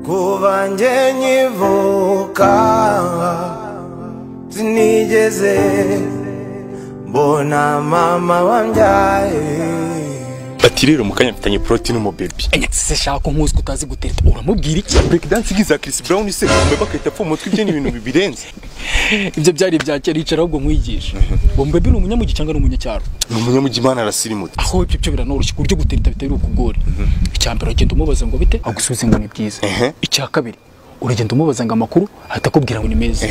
Kuva njye nkivuka sinigeze mbona mama wambyaye. Ati rero mukanya mfitanye protein mu baby. Se shaka nkuzi kutazi guteta uramubwira iki? Break dance igiza Chris Brown se kumbe bakahita apfa umutwe, ibyo ni ibintu bibirenze. Ibyo byari bya kera, icara ahubwo mwigisha. Uwo baby ni umunyamugi cyangwa ni umunyacyaro? Ni umunyamugi Imana arasirimutse. Aho ibyo byo biranoroshye ku buryo guteta bitari ukugora. Icya mbere uragenda umubaza ngo bite, agusubize ngo ni byiza. Icya kabiri uragenda umubaza ngo amakuru, ahita akubwira ngo ni meza.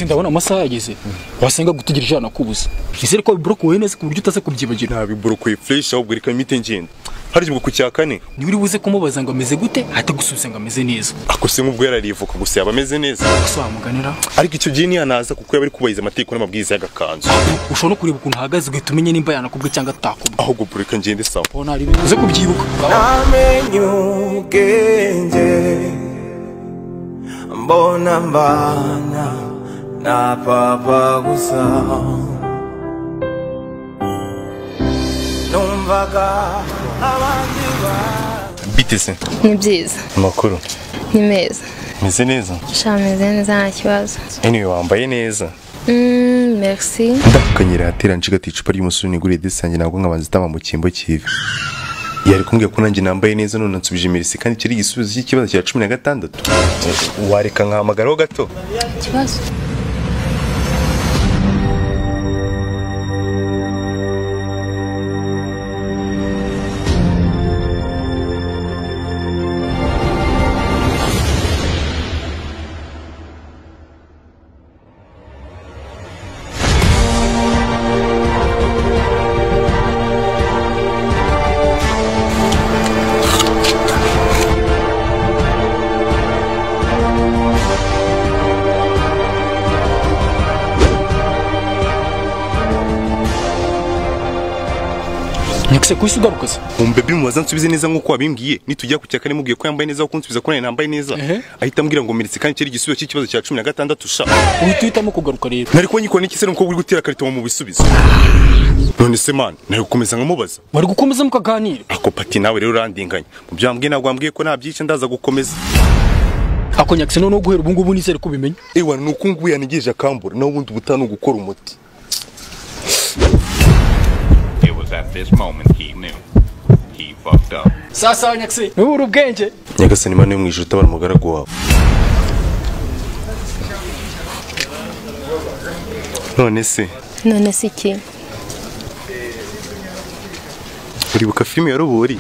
Ndabona amasaha yageze, wasenga gutegereje anakubuza. Nizere ko bibrokoye neza ku buryo utaza kubyibagira. Nta bibrokoye fresh, ahubwo reka mite ngenda. Hari ubwo ku cya kane ni uri buze kumubaza ngo ameze gute, ahita gusubiza ngo ameze neza. Ako se nk'ubwo yararivuka gusa yaba ameze neza. Gusa wamuganira. Ariko icyo gihe ntiyanaza kuko yaba ari kubahiriza amategeko n'amabwiriza y'agakanzu. Ushobora no kureba ukuntu ahagaze ugahita umenya nimba yanakubwe cyangwa atakubwe. Ahubwo reka ngende sawa. Ubona ari uze kubyibuka. Namenye ubwenge mbona mbana na papa gusa, numvaga abandi ba Bitese. Ni byiza. Amakuru ni meza. Meze neza. Sha meze neza nta kibazo. Anyway wambaye neza. Merci. Ndakanyira hatera nshigati icupa ry'umusuri niguriye disange nabwo nkabanza itama mu cyimbo kivi. Yari kumbwira ko nanjye nambaye neza none nsubije merci kandi kiri igisubizo cy'ikibazo cya 16. Wareka nkahamagaraho gato. Ikibazo. Nyakse kuisi ugaruka se? Umbebi mubaza nsubize neza nkuko wabimbwiye, nitujya ku cya kane mubwiye ko yambaye neza kunsubiza ko nambaye neza. Ahita ambwira ngo merci kandi kiri igisubizo cy'ikibazo cya 16 sha. Uhita uhitamo kugaruka rero. Nari ko nyikora n'iki se nuko uri gutera karito mu bisubizo. None se man, nari gukomeza nkamubaza. Wari gukomeza mukaganira. Ako pati nawe rero urandinganya. Mu byo wambwiye ntabwo wambwiye ko nabyice ndaza gukomeza. Ako nyakse none guhera ubu ngubu nizere ko ubimenya. Ewa nuko ngubu yanigeje akambura naho ubundi ubutanu gukora umuti. At this moment he knew he fucked up. Sasa nyakse nubura ubwenge. Nyagasani Imana yo mu ijuru tabara umugaragu wawe. None se? None se iki? Uribuka filime ya Robori?